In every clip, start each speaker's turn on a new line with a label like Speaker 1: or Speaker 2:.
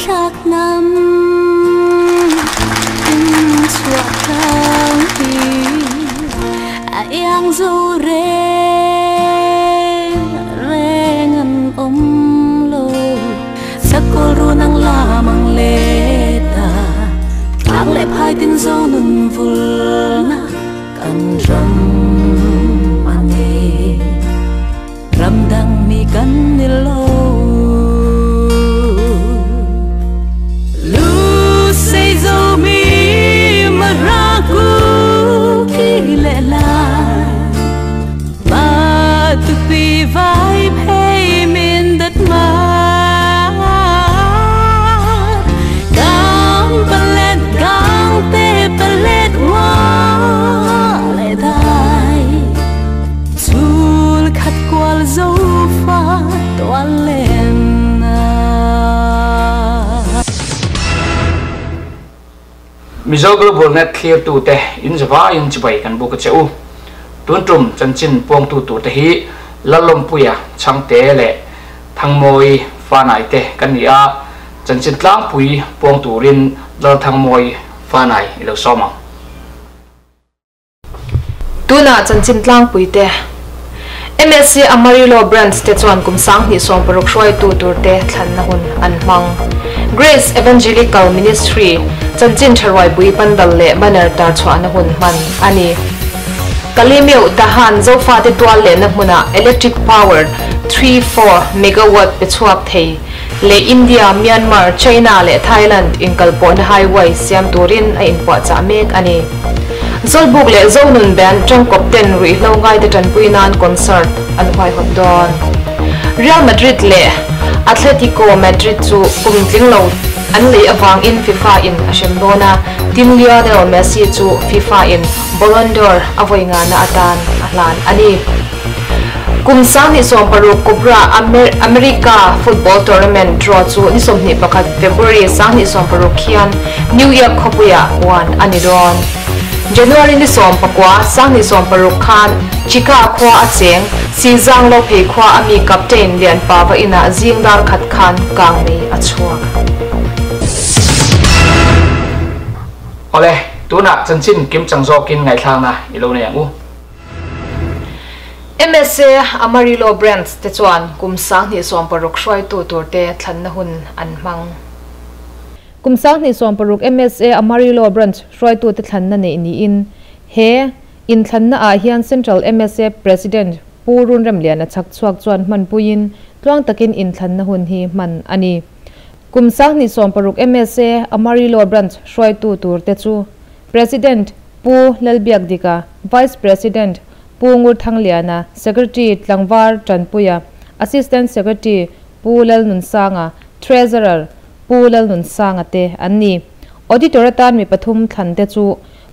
Speaker 1: Thlak nam in chhuah tlang hi a iang zo reng reng an awm lo sakol ru nang lamang le ta tlang le phai tin zo nun vul na kan ram ani ram dang mi kan ni lo.
Speaker 2: Mizo Global Net clear tu te in zawa in chibai kan bu ka cheu tun tum chanchin pong tu tu te hi lalom puya changte le thangmoi fanai te kan ni a chanchin tlang pui pong turin lal thangmoi fanai ilo soma
Speaker 3: tuna chanchin tlang pui te MSC Amarillo Brands te chuan kumsang ni som paruk hruai tu tur te thlan na hun an hmang Grace Evangelical Ministry chanchin tharwai pui pandal le banner tar chhuah na hun hman ani Kalimeu Dahan zofa te tual le na hmuna electric power 34 megawatt pe chuak thei le India Myanmar China le Thailand inkalpawh na highway siam turin a inpuah chah mek ani Zolbuk le Zonun band tangkop ten ruihhlo ngai te tanpui nan concert an huai hawp dawn Real Madrid le Atletico Madrid chu kum tling lo an lei awang in FIFA in a hrem dawna tin Lionel Messi chu FIFA in Ballon d'Or a vawi nga na atan a hlan ani kum sang ni som paruk Cobra America football tournament draw chu ni 21 February sang ni som paruk khian New York khawpuia wan ani dawn January ni som pakwa sang ni som paruk khan chika khwa a cheng si zang lo phei khwa ami captain lian pawa ina jingdar khat khan kang mei a chuak
Speaker 2: ole tuna chanchin kim changzo kin ngai thlang na ilo ne ang u
Speaker 3: MSA Amarillo Brands te chuan kum sang ni som paruk hruai tu tur te thlan na hun an hmang kum sang ni som paruk MSA Amarillo Branch hruai tu te thlan na nei ni in he in thlan na a hian Central MSA President Purun Remlian a chak chuak chuan hman puin tluang takin in thlan na hun hi hman ani kum sang ni som paruk MSA Amarillo Branch hruai tu tur te chu President Pu Lalbiak Dika Vice President Pu Ngur Thangliana Secretary Tlangwar Tanpuia Assistant Secretary Pu Lal Nunsanga Treasurer Pu Lal Nunsanga te anni Auditor atan mi pathum thlan te chu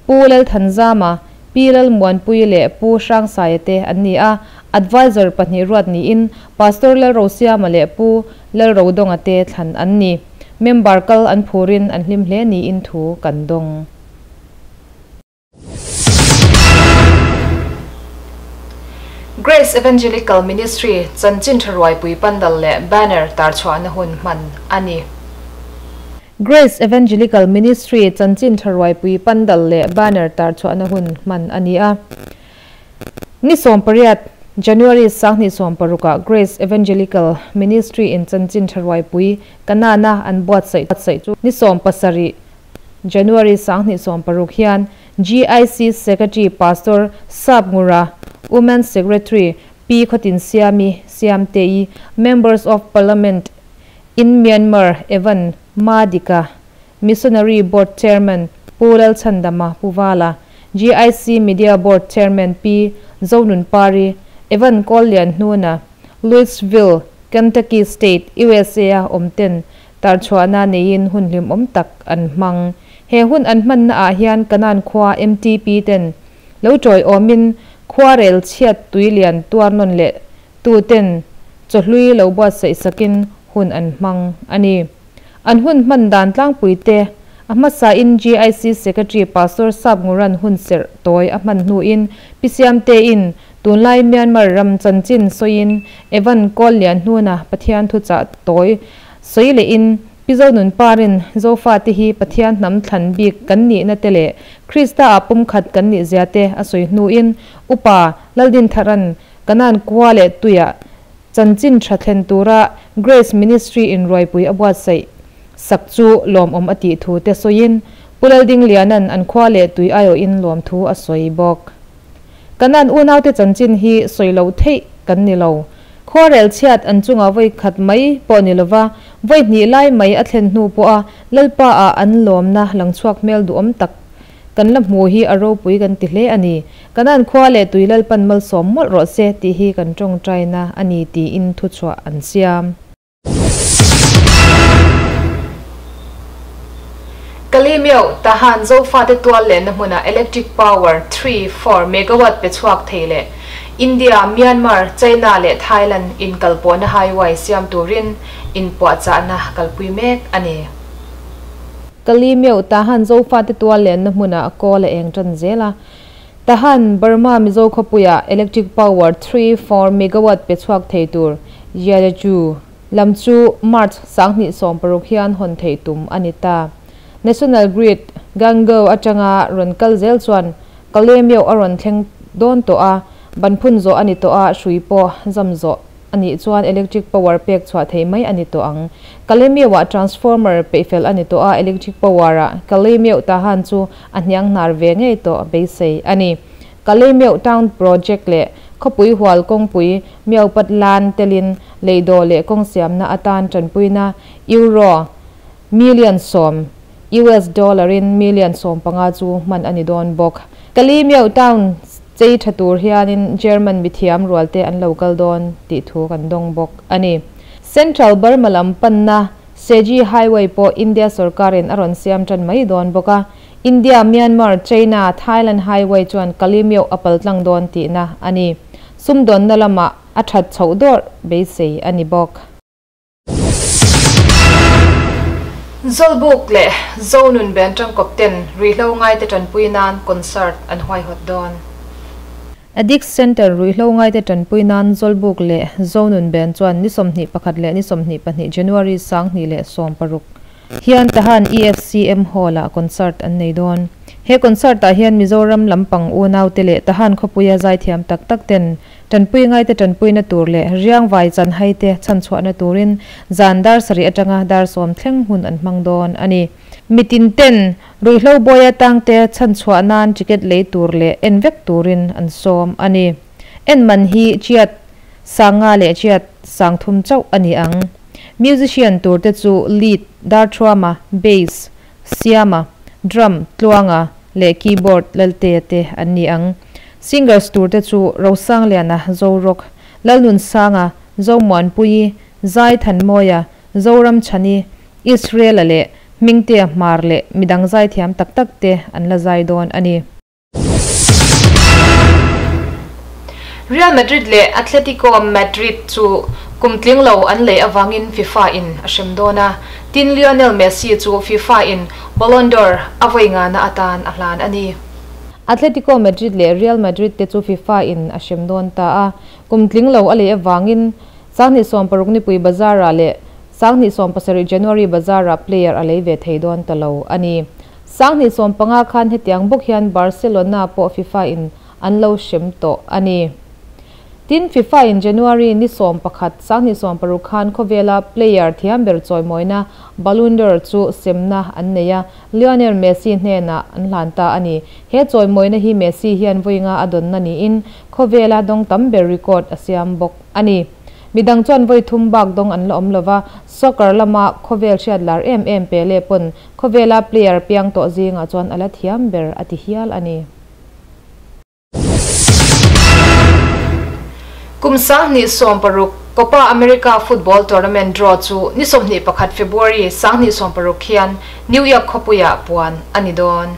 Speaker 3: Pu Lal Thanzama Pi Lal Muanpui le Pu Hrang Sai te anni a Advisor pahnih ruat ni in Pastor Lal Rosiama le Pu Lal Rodonga te thlan anni Member kal an phurin an hlim hle ni in thu kan dong Grace Evangelical Ministry chanchin tharwai pui pandal le banner tar chhuah na hun hman ani Grace Evangelical Ministry chanchin tharwai pui pandal le banner tar chhuah na hun hman ani a ni som pariat January sang ni som paruka Grace Evangelical Ministry in chanchin tharwai pui kanana an buat sai chu ni som pasari January sang ni som paruk hian GIC Secretary Pastor Sabngura Women Secretary P Khotin Siami Siam Tei Members of Parliament in Myanmar Evan Madika Missionary Board Chairman Pulal Chandama Puvala GIC Media Board Chairman Pi Zonunpari, Evan Kawllianhnuna, Louisville, Kentucky State, USA a awm ten tarchhuahna neiin hun hlimawm tak an hmang. He hun an hmanna ah hian Kanan khua MTP ten lo tawiawmin khuarel chhiat tui lian tuar nawn leh tu ten chawhlui lo buatsaih sakin hun an hmang a ni. An hun hman dan tlangpui te a hmasa in GIC Secretary Pastor Sapnguran hun serh tawi a hman hnuin Pi Siamtein tunlai Myanmar ram chanchin sawiin Evan Kawllianhnuna Pathian thuchah tawi sawi lehin Pi Zonunparin Zofate hi Pathian hnam thlan bik kan nihna te leh Krista ah pumkhat kan nih zia te a sawi hnuin Upa Laldintharan Kanan kua leh tuiah chanchin tha thlen tura Grace Ministry in ruaipui a buatsaih sak chu lawmawm a tih thu te sawiin Pu Laldingliana'n an khua leh tui aiawhin lawmthu a sawi bawk. Kanan unaute chanchin hi sawi loh theih kan ni lo. Khuarel chhiat an chunga vawi khat mai pawh ni lova, vawi hnih lai mai a thlen hnu pawha Lalpa ah an lawmna langchhuak hmel duhawm tak kan la hmu hi a ropui kan ti hle a ni. Kanan khua leh tui Lalpan malsawm mawlh rawh se tih hi kan tawngtaina a ni tiin thuchhuah an siam. Kalimio, Tahan Zofate tual lehna hmuna electric power 3, 4 megawatt pe chhuak thei leh India, Myanmar, China leh Thailand inkalpawhna highway siam turin inpuahchahna kalpui mek a ni. Kalimio, Tahan Zofate tual lehna hmuna kawl a eng tan zel a. Tahan, Burma Mizo khawpuia electric power 3, 4 megawatt pe chhuak thei tur Jiarechu lam chu March 2016 hian hawn theih tum a ni ta. National Grid, Gango atanga rawn kal zel chuan Kalemyo a rawn thleng dawn tawh a, ban phun zawh a ni tawh a, hrui pawh zam zawh a nih chuan electric power pek chhuah theih mai a ni tawh ang. Kalemyo-ah transformer peihfel a ni tawh a, electric power-ah Kalemyo Tahan chu a hniang hnar ve ngei tawh beisei a ni. Kalemyo Town Project leh khawpui hual kawngpui Myopat lan telin leidaw leh kawng siamna atan tanpuina Euro million 10, US dollar in million 15 chu hman a ni dawn bawk. Kalemyo Town chei tha tur hianin German mithiam rualte an lo kal dawn tih thu kan dawng bawk a ni. Central Burma lam panna Seji Highway pawh India sorkarin a rawn siam tan mai dawn bawk a. India, Myanmar, China, Thailand Highway chuan Kalemyo a paltlang dawn tihna a ni. Sumdawnna lamah a that chhoh dawrh beisei a ni bawk. Zawlbuk leh Zonun Band tangkawp ten ruihhlo ngaite tanpui nan concert an huaihawt dawn. Addict Centre ruihhlo ngaite tanpui nan Zawlbuk leh Zonun Band chuan ni 21 leh ni 22 January 2016 hian Tahan EFCM Hall-ah concert an nei dawn. He concert-ah hian Mizoram lampang unaute leh Tahan khawpuia zaithiam tak tak ten tanpui ngaite tanpuina tur leh riangvai chanhaite chhanchhuahna turin zan dar 7 atanga dar 10 thleng hun an hmang dawn a ni. Mitin ten ruihhlo bawia tangte chhanchhuah nan ticket lei tur leh en vek turin an sawm a ni. En man hi chiat sanga leh chiat sangthum chauh a ni ang. Musician turte chu lead darthuama, bass, siama, drum, tluanga leh keyboard lalte te an ni ang. Singers turte chu Rosangliana Zorok, Lalnun Sanga, Zomuanpui, Zai Thanmoya, Zoram Chani, Israel leh Mingte Hmar leh midang zai thiam tak tak te an la zai dawn a ni. Real Madrid leh Atletico Madrid chu kum tling lo an lei awangin FIFA in a hrem dawn a. Tin Lionel Messi chu FIFA in Ballon d'Or a vawi nga na atan a hlan a ni. Atletico Madrid leh Real Madrid te chu FIFA in a hrem dawn ta a. Kum tling lo a lei awangin 2016 nipui bazar-ah leh 2017 January bazar-ah player a lei ve thei dawn ta lo a ni. 2015 khan hetiang bawk hian Barcelona pawh FIFA in an lo hrem tawh a ni. Tin FIFA in January ni 11 2016 khan khawvela player thiam ber chawimawina Ballon d'Or chu semna an nei a, Lionel Messi hnenah an hlan ta a ni. He chawimawina hi Messi hian vawi nga a dawnna niin khawvela dawng tam ber record a siam bawk a ni. Midang chuan vawi thum bak dawng an la awm lova, soccer lama khawvel hriat lar em em Pele pawn khawvela player piang tawh zingah chuan a la thiam ber a ti hial a ni. Kum 2016 Copa America football tournament draw chu ni 21 February 2026 khian New York khawpuiah puan a ni dawn.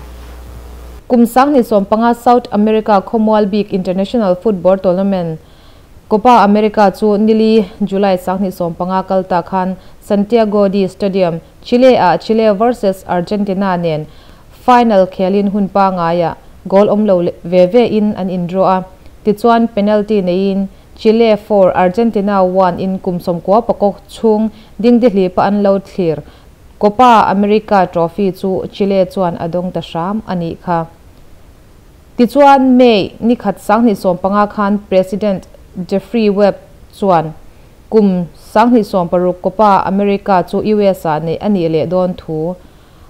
Speaker 3: Kum 2015 South America khawmual bik international football tournament Copa America chu nili July 2015 kal ta khan Santiago de Stadium, Chile ah Chile versus Argentina nen final khelin hun pangaiah goal awm lo ve ve in an in draw a, tichuan penalty neiin Chile 4, Argentina 1 in kum 94 chhung dingdihlipa an lo thlir Copa America trophy chu Chile chuan a dawng ta hram a nih kha. Tichuan May ni khat 2015 khan President Jeffrey Webb chuan kum 2026 Copa America chu US ah neih a nih leh dawn thu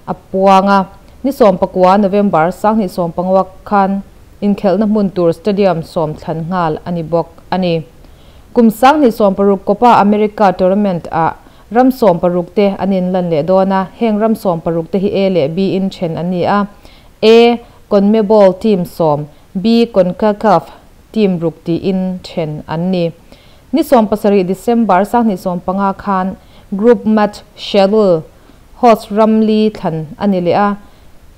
Speaker 3: a puang a. Ni 19 November 2015 khan inkhelhna hmun tur stadium 10 thlan nghal a ni bawk a ni. Kum 2026 Copa America tournament ah ram 16 te an inlan leh dawn a, heng ram 16 te hi A leh B in then an ni a. A CONMEBOL team 10, B CONCACAF team 6 tiin then an ni. Ni 17 December 2015 khan group match schedule host ram li thlan a ni leh a.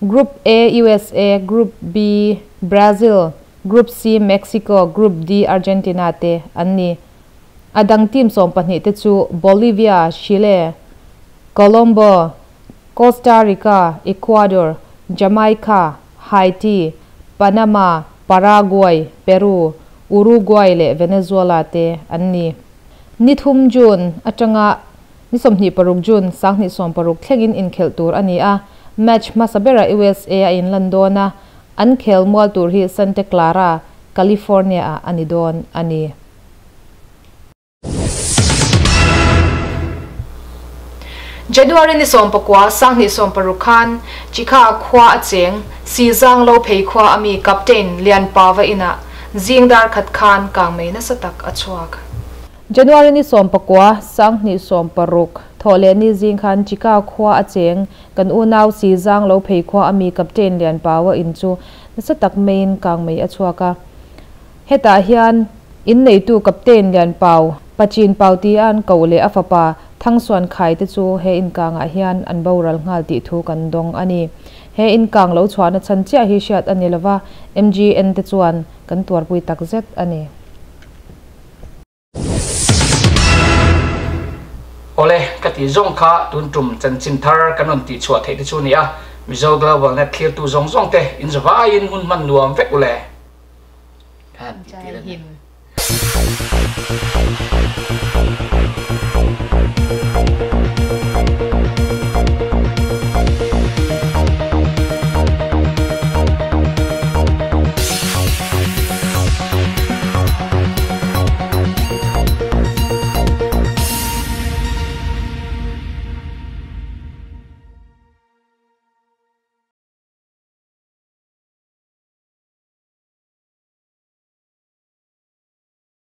Speaker 3: Group A USA, Group B Brazil, Group C Mexico, Group D Argentina te an ni. A dang team 12 te chu Bolivia, Chile, Colombo, Costa Rica, Ecuador, Jamaica, Haiti, Panama, Paraguay, Peru, Uruguay leh Venezuela te an ni. Ni 3 June atanga ni 26 June 2026 thlengin inkhelh tur a ni a. Match hmasa bera USA a inlan dawn a, an khel mual tur hi Santa Clara, California ah a ni dawn a ni. January ni 19 2016 khan Chikha khua a cheng Sizang lo phei khua ami Captain Lianpava inah zingdar khat khan kangmei nasa tak a chhuak. January ni 19 2016 thawhleh ni zing khan Chika khua a cheng kan unau Sizang lo phei khua ami Captain Lianpawa in chu nasa tak maiin kangmei a chhuak a. Hetah hian in neitu Captain Lianpau Pachin Pau ti an ko leh a fapa Thangsuan Khai te chu he inkangah hian an boral nghal tih thu kan dawng a ni. He inkang lo chhuahna chan chiah hi hriat a ni lova, MGN te chuan kan tuarpui takzet a ni.
Speaker 2: Awle, ka tih zawng kha tun tum chanchin thar kan rawn tih chhuah theih te chu a ni a, Mizo Global Net thlirtu zawng zawng te in zavaiin hun hman nuam vek ule. Khan tih tir a ni.